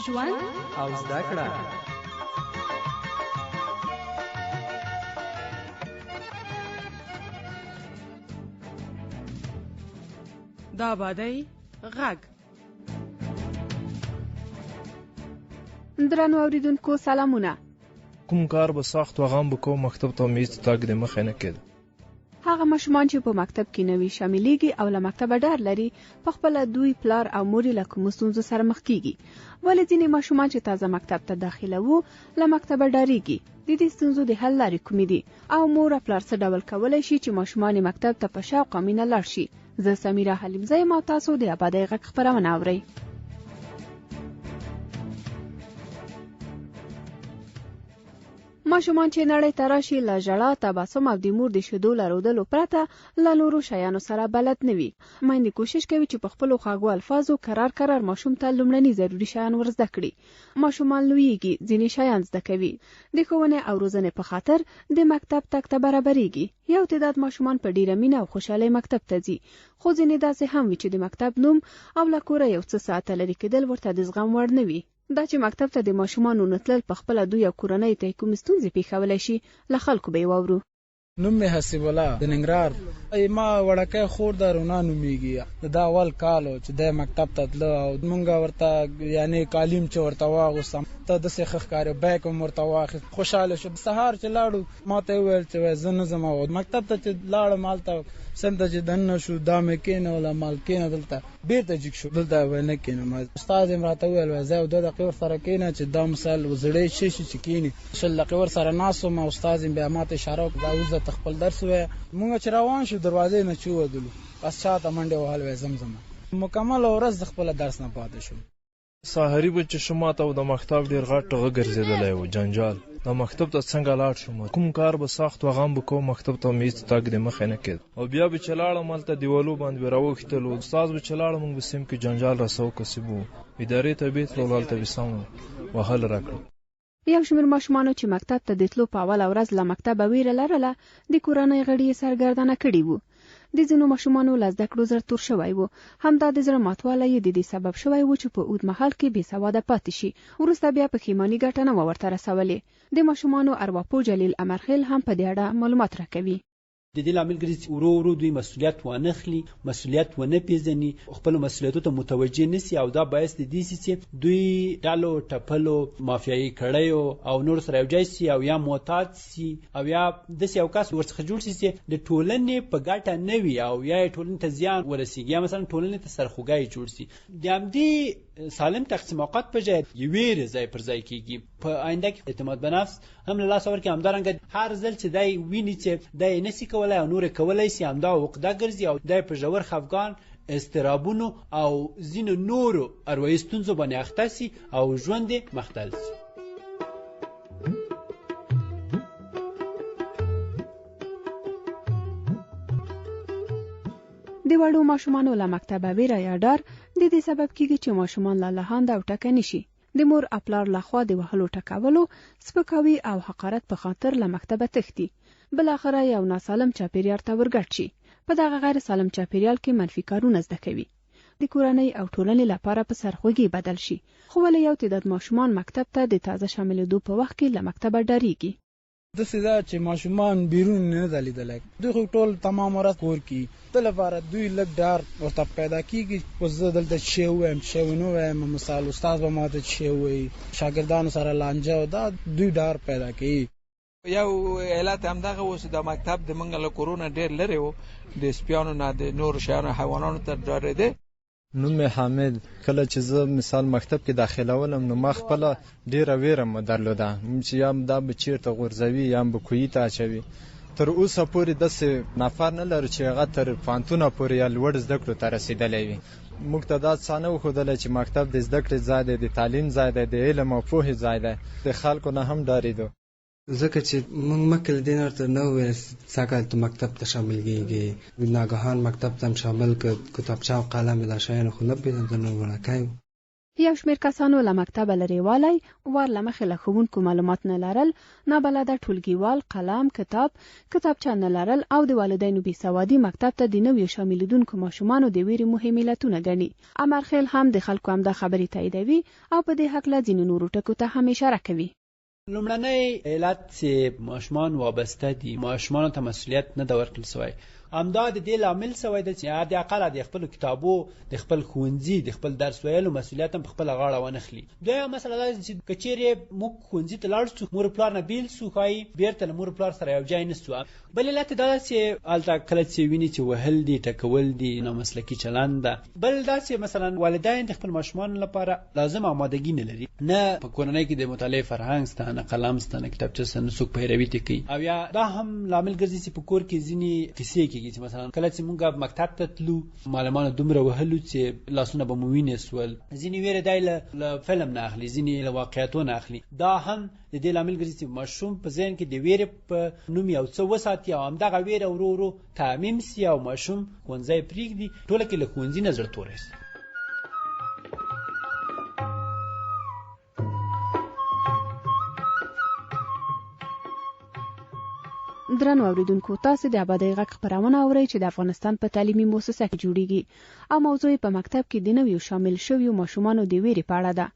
ژوند او زده کړه. د آبادۍ غږ. درنو اوریدونکو سلامونه. کوم کار به سخت و هغه هم به کوم، مکتب ته مې هېڅ تګ د مخې نه کېده. هغه ماشومان چې په مکتب کې نوي شاملېږي او له مکتبه ډار لري، په خپله دوی، پلار او مور یې له کومو ستونزو سره مخ کېږي. ولې ځینې ماشومان چې تازه مکتب ته داخلوو، له مکتبه ډارېږي؟ د دې ستونزو د حل لارې کومې دي؟ او مور او پلار څه ډول کولی شي چې ماشومان یې مکتب ته په شوق او مینه لاړ شي؟ زه سمیرا حلیمزی یم او تاسو د ابادۍ غږ خپرونه اورئ. ماشومان چې نړۍ ته راشي، له ژړا، تبسم او د مور د شیدو له رودلو پرته له نورو شیانو سره بلد نه وي. میندې کوشش کوي چې په خپلو خوږو الفاظو کرار کرار ماشوم ته لومړني ضروري شیان ور زده کړي. ماشومان لویږي، ځینې شیان زده کوي، د ښوونې او روزنې په خاطر د مکتب تګ ته برابرېږي. یو تعداد ماشومان په ډېره مینه او خوشحالۍ مکتب ته ځي، خو ځینې داسې هم وي چې د مکتب نوم او له کوره یو څه ساعته لرې کېدل ورته د زغم وړ نه وي. دا چې مکتب ته د ماشومانو نه تلل په خپله دوی او کورنۍ ته یې کومې ستونزې پېښولی شي، له خلکو به یې واورو. نوم مې حسیب الله د ننګرهار. ما وړکی خور ده رونا نومیږي. د دا اول کال و چې دی مکتب ته تله او مونږ ورته یعنی کالیم چې ورته واغوسته ته داسې ښه ښکاري، بیک هم ورته واخیست، خوشحاله شو. سهار چې لاړو ما ته یې وویل چې وای زه نه ځم او مکتب ته چې لاړم هلته صنف ته چې دننه شو دا مې کېنوله مال کېنه دلته. بیرته جګ شو دلته وای نه کېنم. استاد یې راته وویل وای ځه یو دوه دقیقې ورسره کېنه چې دا مثال زړه یې ښه شي چې کېني. 20 دقیقې ورسره ناست وم او استاد یې بیا ماته اشاره وکړه دا وځه ته خپل درس ووایه. موږ چې روان شو دروازې نه چې ووتلو بس شاته منډې وهل وای ځم ځم. مکمله ورځ د خپله درس نه پاتې شوم. سهاري به چې شو ماته او د مکتب ډېر غټ غه ګرځېدلی و جنجال، د مکتب ته څنګه لاړ شم، کوم کار به سخت و هغه هم به کوم، مکتب ته مې هېڅ تګ د مخې نه کېده او بیا به چې لاړم هلته دیوالو باندې به راوښتلو، استاد به چې لاړ موږ به سیم کې جنجال راسه وکړو، به وو ادارې ته به تللو هلته به سم وهل راکړل. یو شمېر ماشومانو چې مکتب ته د تلو په اوله ورځ له مکتبه وېره لرله، د کورنۍ غړي یې سرګردانه کړي وو. د ځینو ماشومانو له زده کړو زړه تور شوی و. همدا د زړه ماتوالی یې د دې سبب شوی و چې په اوږد مهال کې بې سواده پاتې شي. وروسته بیا پښېماني ګټه نه وه ورته رسولې. د ماشومانو ارواپوه جلیل امرخېل هم په دې اړه معلومات راکوي. د دې لامل ګرځي چې ورو ورو دوی مسؤلیت وانخلي، مسؤلیت ونه پیژني، خپلو مسؤلیتو ته متوجه نه سي او دا باعث د دې سي چې دوی ډلو، ټپلو، مافیایي کړیو او نورو سره یو ځای سي او یا معتاد سي او یا داسې یو کس ورڅخه جوړ سي چې د ټولنې په ګټه نه وي او یا یې ټولنې ته زیان ورسیږي یا مثلا ټولنې ته سرخوږی جوړ سي. د همدې سالم تقسیم اوقات په ځای ویرې ځای پر ځای کیږي. په آینده کې اعتماد به نفس هم له لاسه ورکړي. همدارنګه هر ځل چې دی ویني چې دی یې نسي کولای او نور یې کولای سي، همدا عقده ګرځي او دی په ژور خفګان، اضطرابونو او ځینو نورو اروایي ستونزو باندې اخته سي او ژوند یې مختل سي. د وړو ماشومانو له مکتبه ویره یا ډار د دې سبب کیږي چې ماشومان لالهانده او ټکه نشي. د مور او پلار له خوا د وهلو ټکولو، سپکاوي او حقارت په خاطر له مکتبه تښتي. بالاخره یو ناسالم چاپیریال ته ورګډ شي. په دغه غیر سالم چاپیریال کې منفي کارونه زده کوي. د کورنۍ او ټولنې لپاره په سرخوږي بدل شي. خو ولې یو تعداد ماشومان مکتب ته د تازه شاملېدو په وخت کې له مکتبه ډاریږي؟ داسې ده چې ماشومان بیرون نه ده لیدلی، دوی خو ټول تمام ورځ کور کې د لپاره دوی لږ ډار ورته پیدا کیږي. اوس زه دلته څه شی ووایم څه شی ونه وایم، مثال استاد به ماته څه شی ووایي، شاګردانو سره لانجه او دا دوی ډار پیدا کوي. یو علت همدغه و چې دا مکتب د موږ له کورونه ډېر لرې و، د سپیانو نه د نورو شیانو حیوانانو ته ډارېده. نوم مې حامد، کله چې زه مثال مکتب کې داخلولم نو ما خپله ډېره وېره مو درلوده چې یا دا به چېرته غورځوي یا به کوهي ته اچوي. تر اوسه پورې داسې نفر نه لرو چې هغه تر پوهنتونه پورې یا لوړ زده کړو ته رسېدلی وي. موږ ته دا څه نه وښودله چې مکتب د زده کړې ځای دی، د تعلیم ځای دی، د علم او پوهې ځای دی. د خلکو نه هم ډارېدو. ځکه چې موږ مخکې له دې نه ورته نه وویل چې سږکال ته مکتب ته شامل کېږي، ناګهان مکتب ته هم شامل کړ، کتابچه او قلم یې دا شیان خو نه پېژندل، نو وړکی و. یو شمېر کسانو له مکتبه لرېوالی، وار له مخې له ښوونکو معلومات نه لرل، نابلده ټولګیوال، قلم، کتاب، کتابچه نه لرل او د والدینو بې سوادي مکتب ته د نویو شاملېدونکو ماشومانو د وېرې مهم علتونه ګڼي. امرخېل هم د خلکو همدا خبرې تاییدوي او په دې هکله ځینو نورو ټکو ته هم اشاره کوي. لومړنی علت چې ماشومان وابسته دي، ماشومانو ته مسؤلیت نه ده ورکړل شوی، همدا د دې لامل شوی دی چې حد اقل د خپلو کتابو، د خپل ښوونځي، د خپل درس ویلو مسؤلیت هم په خپله غاړه وانخلي. دویمه مسله دا ده چې که چیرې موږ ښوونځي ته لاړ شو، مور پلار نه بیل شو، ښایي بیرته له مور پلار سره یو ځای نه شو. بل علت دا ده چې هلته کله چې ویني چې وهل دي، ټکول دي، نامسلکي چلند ده. بل دا چې مثلا والدین د خپل ماشومانو لپاره لازم آمادګي نه لري، نه په کورنۍ کې د مطالعې فرهنګ شته، نه قلم شته، نه کتابچه شته، نه څوک پیروي ترې کوي. او یا دا هم لامل ګرځي چې په کور کې ځینې کیسې کېږي چې مثلا کله چې موږ مکتب ته تلو، معلمانو دومره وهلو چې لاسونه به مو وینې سول. ځینې ویره دی له فلم نه اخلي، ځینې له واقعیتو نه اخلي. دا هم د دې لامل ګرځي چې ماشوم په ذهن کې د ویرې په نوم یو څه وساتي او همدغه ویره ورو ورو تعمیم سي او ماشوم ښوونځی پریږدي، ټوله کې له ښوونځي نه زړه توری سي. درنو اوریدونکو، تاسو د ابادۍ غږ خپرونه اورئ چې د افغانستان په تعلیمي موسسه کې جوړیږي او موضوع یې په مکتب کې د نویو شامل شویو ماشومانو د ویرې په اړه ده.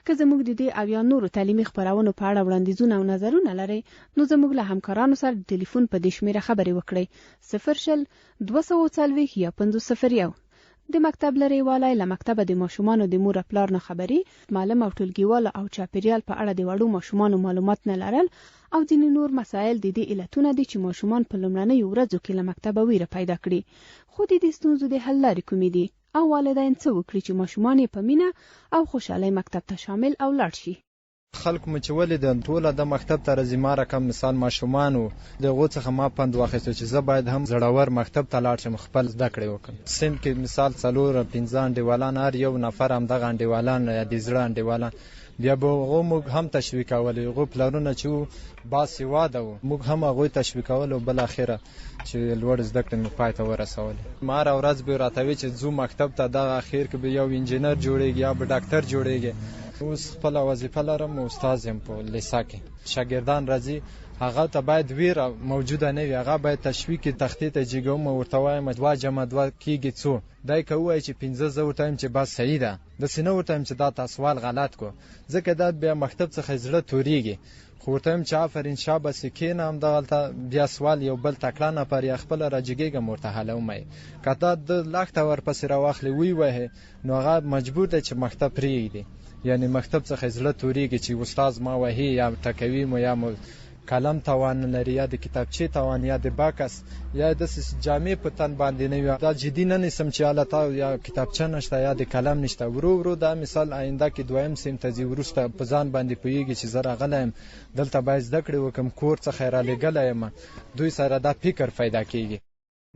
که زموږ د دې او یا نورو تعلیمي خپرونو په اړه وړاندیزونه او نظرونه لرئ، نو زموږ له همکارانو سره د تلیفون په دې شمېره خبرې وکړئ، 0 20 240 یا 5 01. د مکتب لرې والی، له مکتبه د ماشومانو د مور پلار ناخبري، معلم او ټولګیوالو او چاپېریال په اړه د وړو ماشومانو معلومات نه لرل او ځینې نور مسایل د دې علتونه دي چې ماشومان په لومړنیو ورځو کې له مکتبه ویره پیدا کړي. خو د دې ستونزو د حل لارې کومې دي او والدین څه وکړي چې ماشومان یې په مینه او خوشحالۍ مکتب ته شامل او لاړ شي؟ خلک مو چې ولیدل ټوله د مکتب ته راځي، ما رقم مثال ماشومان وو، د هغو څخه ما پند واخیستو چې زه باید هم زړور مکتب ته لاړ شم، خپل زده کړې وکړم. صنف کې مثال څلور پنځه انډیوالان، هر یو نفر همدغه انډیوالان یا د زړه انډیوالان، بیا به هغو موږ هم تشویقول. هغو پلرونه چې وو باسواده وو، موږ هم هغوی تشویقول او بالاخره چې لوړ زده کړې مې پای ته ورسولې. هره ورځ به راته وي چې ځو مکتب ته، دغه اخر کې به یو انجینر جوړېږي یا به ډاکتر جوړېږي. اوس خپله وظیفه لرم، استاد یم په لیسه کې. شاګردان راځي، هغه ته باید ویره موجوده نه وي، هغه باید تشویق کړي. تختې ته جګوم، ورته وایم 2 + 2 کېږي څو؟ دی که ووایي چې 5، زه ورته وایم چې بس صحیح ده. داسې نه ورته وایم چې دا تا سوال غلط کو، ځکه دا بیا مکتب څخه زړه توریږي، خو ورته وایم چې آفرین، شاباسي، کښېنه همدغلته. بیا سوال یو بل تکړه نفر یا خپله راجګېږم، ورته حلوم یې. که دا د لښته ورپسې راواخلې ویې وهې، نو هغه مجبور دی چې مکتب پرېږدي، یعنی مکتب څخه زړه توریږي چې استاد ما وهي یا ټکوي مو، یا مو قلم توان نه لري، یا د کتابچې توان، یا د بکس، یا داسې جامې په تن باندې نه وي. دا جدي نه نیسم چې هله تا یا کتابچه نشته یا د قلم نشته. ورو ورو دا مثال آینده کې دویم صنف ته ځي، وروسته په ځان باندې پوهېږي چې زه راغلی یم دلته، باید زده کړې وکړم، کور څخه یې رالیږلی یم. دوی سره دا فکر پیدا کېږي.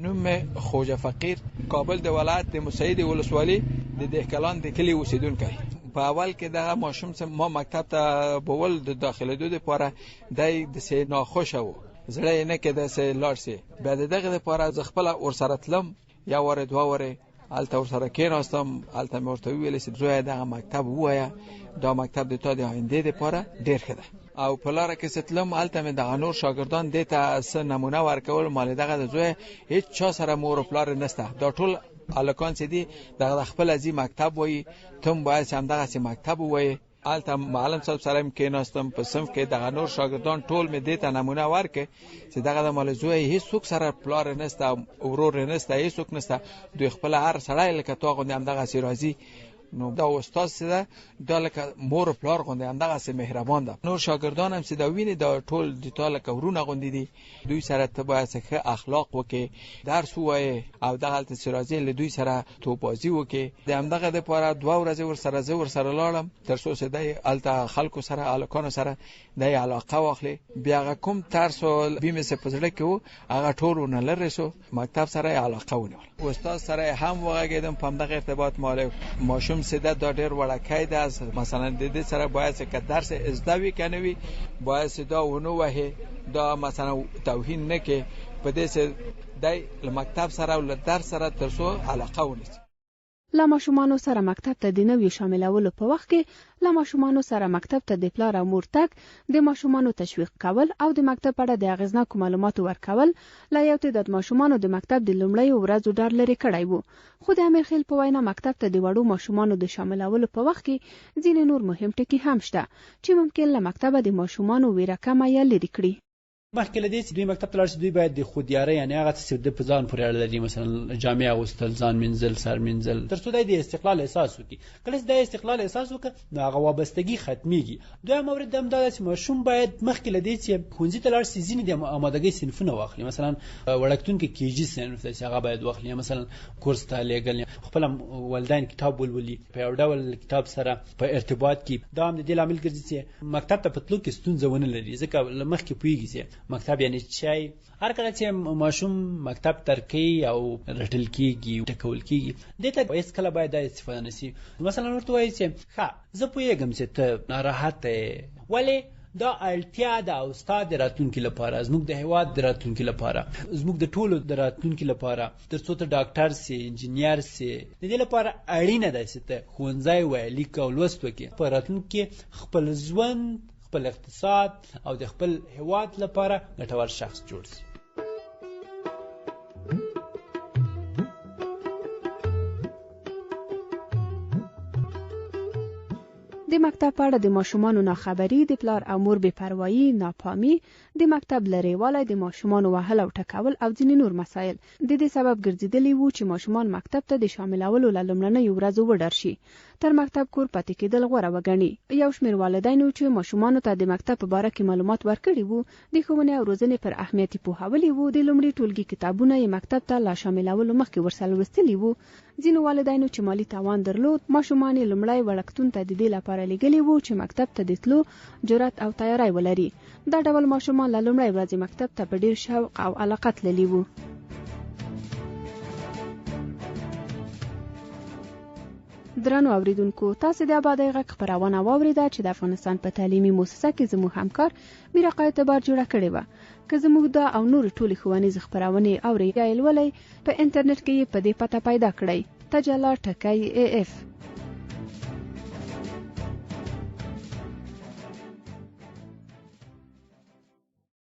نوم مې خوجه فقیر، کابل د ولایت د مسید ولسوالي د دهکلان د کلي اوسیدونکی. په اول کې دغه ماشوم چې ما مکتب ته بول د داخلېدو لپاره، دی داسې ناخوشه و، زړه یې نه کېده چې لاړ شي. بیا د دغه لپاره زه خپله ورسره تلم، یو وارې دوه وارې هلته ورسره کېناستم. هلته مې ورته وویل چې زویه، دغه مکتب ووایه، دا مکتب د تا د آیندې لپاره ډېر ښه ده. او په لاره کې چې تلم، هلته مې دغه نور شاګردان دې ته څه نمونه ورکول، مال دغه د زوی هیڅ چا سره مور او پلار نشته، دا ټول هلکان چې دي دغه د خپل ځي مکتب وایي، ته هم باید چې همدغسې مکتب ووایې. هلته معلم صاحب سره هم کېناستم په صنف کې، دغه نور شاګردان ټول مې دې ته نمونه ورکړه چې دغه د مال زوی هیڅوک سره پلار نشته، ورور نشته، هیڅوک نشته، دوی خپل هر سړی لکه تا غوندې همدغسې راځي. نو دا استاد چې ده، دا لکه مور او پلار غوندې همدغسې مهربان ده. نور شاګردان هم چې دا ویني، دا ټول د تا لکه ورونه غوندې دي، دوی سره ته باید ښه اخلاق وکې، درس ووایې او دغلته چې راځې له دوی سره توپازي وکې. د همدغه دپاره دوه ورځې ورسره زه ورسره لاړم، تر څو چې دی هلته خلکو سره، هلکانو سره دی علاقه واخلي. بیا هغه کوم ترس او بیم چې په زړه کې و، هغه ټول ونه لرې شو، مکتب سره یې علاقه ونیوله. استاد سره یې هم وغږېدم په همدغه ارتباط، مال ماشوم چې ده دا ډېر وړکی ده، مثلا د دې سره باید چې که درس زده وي که نه وي، باید چې دا ونه وهې، دا مثلا توهین نه کې، په دې چې دی له مکتب سره او له درس سره تر څو علاقه ونیسي. له ماشومانو سره مکتب ته د نویو شاملولو په وخت کې له ماشومانو سره مکتب ته د پلار او مور تګ، د ماشومانو تشویق کول او د مکتب په اړه د اغېزناکو معلوماتو ورکول له یو تعداد ماشومانو د مکتب د لومړیو ورځو ډار لرې کړی وو. خو د امیرخېل په وینا مکتب ته د وړو ماشومانو د شاملولو په وخت کې ځینې نور مهم ټکي هم شته چې ممکن له مکتبه د ماشومانو وېره کمه یا لرې کړي. مخکې له دې چې دوی مکتب ته لاړ شي، دوی باید د خودیارۍ، یعنې هغه څه چې د په ځان پورې اړه لري، مثلا جامې اغوستل، ځان مینځل، سر مینځل، تر څو دی د استقلال احساس وکړي. کله چې د استقلال احساس وکړي، نو هغه وابستګي ختمیږي. دویم مورد هم دا ده چې ماشوم باید مخکې له دې چې ښوونځي ته لاړ شي، ځینې د آمادګۍ صنفونه واخلي. مثلا وړکتون کې کیجي صنف دی چې هغه باید واخلي، یا مثلا کورس ته لېږل، خپله والدین کتاب ولولي، په یو ډول کتاب سره په ارتباط کې. دا هم د دې لامل ګرځي چې مکتب ته په تلو کې ستونزه ونه لري، ځکه له مخکې پوهېږي چې مکتب یعنې چی. هر کله چې ماشوم مکتب ترک کوي او رټل کېږي، ټکول کېږي، دې ته هېڅکله باید دا استفاده نه شي. مثلا ورته وایي چې ښه، زه پوهېږم چې ته ناراحته یې، ولې دا اړتیا ده او ستا د راتلونکي لپاره، زموږ د هیواد د راتلونکي لپاره، زموږ د ټولو د راتلونکي لپاره، تر څو ته ډاکټر سې، انجنیر سې، د دې لپاره اړینه ده چې ته ښوونځی وایې، لیک او لوست وکړې، په راتلونکي کې خپل ژوند، خپل اقتصاد او د خپل هیواد لپاره ګټور شخص جوړ سي. د مکتب په اړه د ماشومانو ناخبري، د پلار او مور بې پروايي، ناپامي، د مکتب لرېوالی، د ماشومانو وهل او ټکول او ځینې نور مسایل د دې سبب ګرځېدلي وو چې ماشومان مکتب ته د شاملولو له لومړنیو ورځو وډار شي، تر مکتب کور پاتې کېدل غوره وګڼي. یو شمېر والدینو چې ماشومانو ته د مکتب په باره کې معلومات ورکړي وو، د ښوونې او روزنې پر اهمیت یې پوهولي وو، د لومړي ټولګي کتابونه یې مکتب ته له شاملولو مخکې ورسره لوستلي وو، ځینو والدینو چې مالي توان درلود، ماشومان یې لومړی وړکتون ته د دې لپاره لېږلي وو چې مکتب ته د تلو جرات او تیاری ولري. دا ډول ماشومان له لومړۍ ورځې مکتب ته په ډېر شوق او علاقه تللي وو. درنو اوریدونکو، تاسو د آبادۍ غږ خپرونه واوریده چې د افغانستان په تعلیمي موسسه کې زموږ همکار میر آقا اعتبار جوړه کړې وه. که زموږ دا او نورې ټولې ښوونیزې خپرونې اورئ یا یې لولئ، په انټرنیټ کې یې په دې پته پیدا کړئ، تجلا ټکی ای اف.